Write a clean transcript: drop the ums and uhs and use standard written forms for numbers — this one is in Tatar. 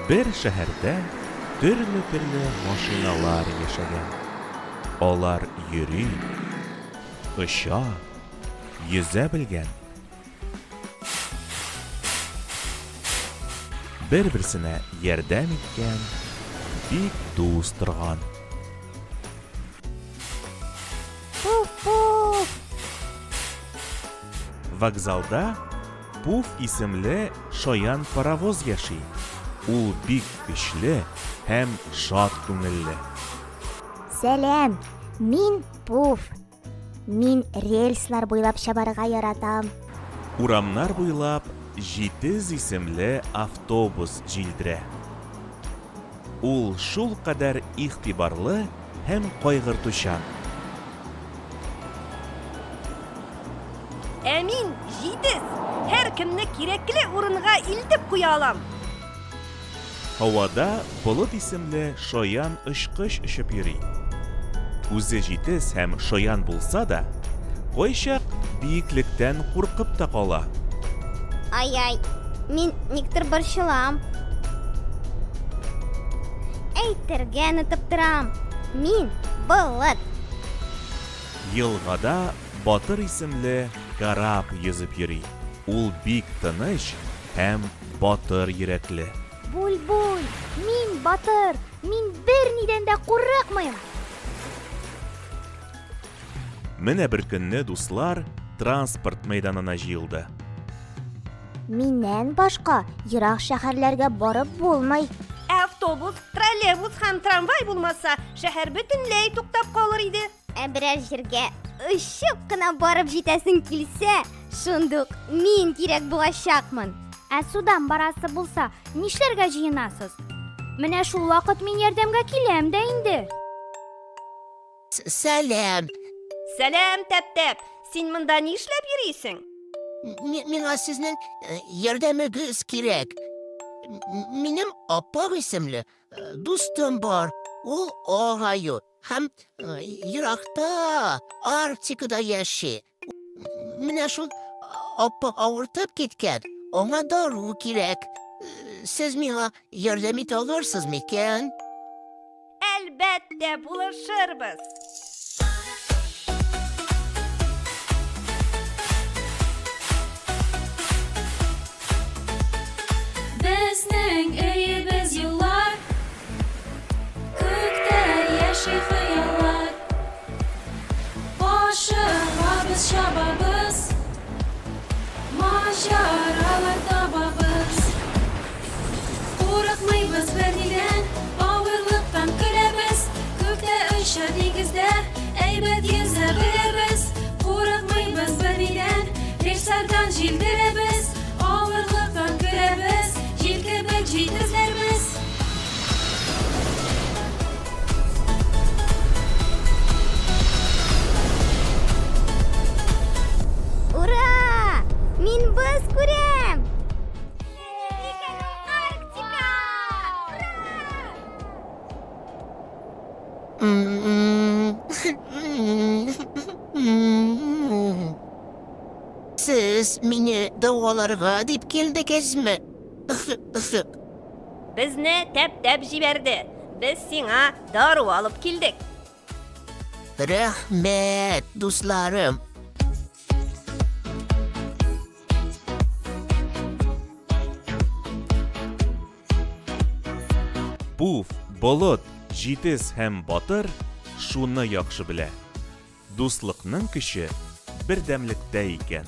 Бер шәһәрдә төрле-төрле машиналар яшәгән. Алар йөри, оча, йөзә белгән. Бер-берсенә ярдәм иткән, бик дус торган. Пуф-пуф! Вокзалда Пуф исемле шаян паровоз яши. Ул бик көчле һәм шат күңелле. Сәлам! Мин Пуф. Мин рельслар буйлап чабарга яратам. Урамнар буйлап Җитез исемле автобус җилдерә. Ул шулкадәр игътибарлы һәм кайгыртучан. Ә мин җитез, һәркемне кирәкле урынга илтеп куя алам. Һавада Болыт исемле шаян очкыч очып йөри. Үзе җитез һәм шаян булса да, кайчак биеклектән куркып та кала. Ай-ай, мин никтер борчылам. Әйтергә онытып торам, мин Болыт. Елгада Батыр исемле кораб йөзеп йөри. Ул бик тыныч һәм батыр йөрәкле. Буль-буль, мин батыр, мин бернидән дә курыкмыйм! Менә беркөнне дуслар транспорт мәйданына җыелды. Миннән башка ерак шәһәрләргә барып булмый. Ә автобус, троллейбус һәм трамвай булмаса, шәһәр бөтенләй туктап калыр иде. Ә берәр җиргә очып кына барып җитәсең килсә, шундук мин кирәк булачакмын. Ә судан барасы булса, нишләргә җыенасыз? Менә шул вакыт мин ярдәмгә киләм дә инде. Сәлам. Сәлам, Тәп-тәп. Син монда нишләп йөрисең? Миңа сезнең э, ярдәмегез кирәк. Минем Аппак исемле э, дустым бар. Ул агаю. Һәм еракта, Арктикада яши. Менә шул апа авыртып киткән, аңа дару кирәк. Сез миңа ярдәм итә алырсыз микән? Әлбәттә, булышырбыз. Безнең өебез юллар Күктә яши хыяллар. Ашыгабыз, чабабыз, Маҗаралар табабыз. Курыкмыйбыз бернидән, Авырлыктан көләбез. Күктә оча, диңгездә Әйбәт йөзә беләбез. Курыкмыйбыз бернидән, Рельслардан җилдерәбез. Авырлыктан көләбез, Җил кебек җитезләрбез. Ура! Мин боз күрәм! Арктика! Сез мине дәваларга дип килдегезме? Безне тәп-тәп җибәрде. Без сиңа дару алып килдек. Рәхмәт, дусларым. Пуф, Болыт, Җитез һәм Батыр шуны яхшы белә. Дуслыкның көче бердәмлектә икән.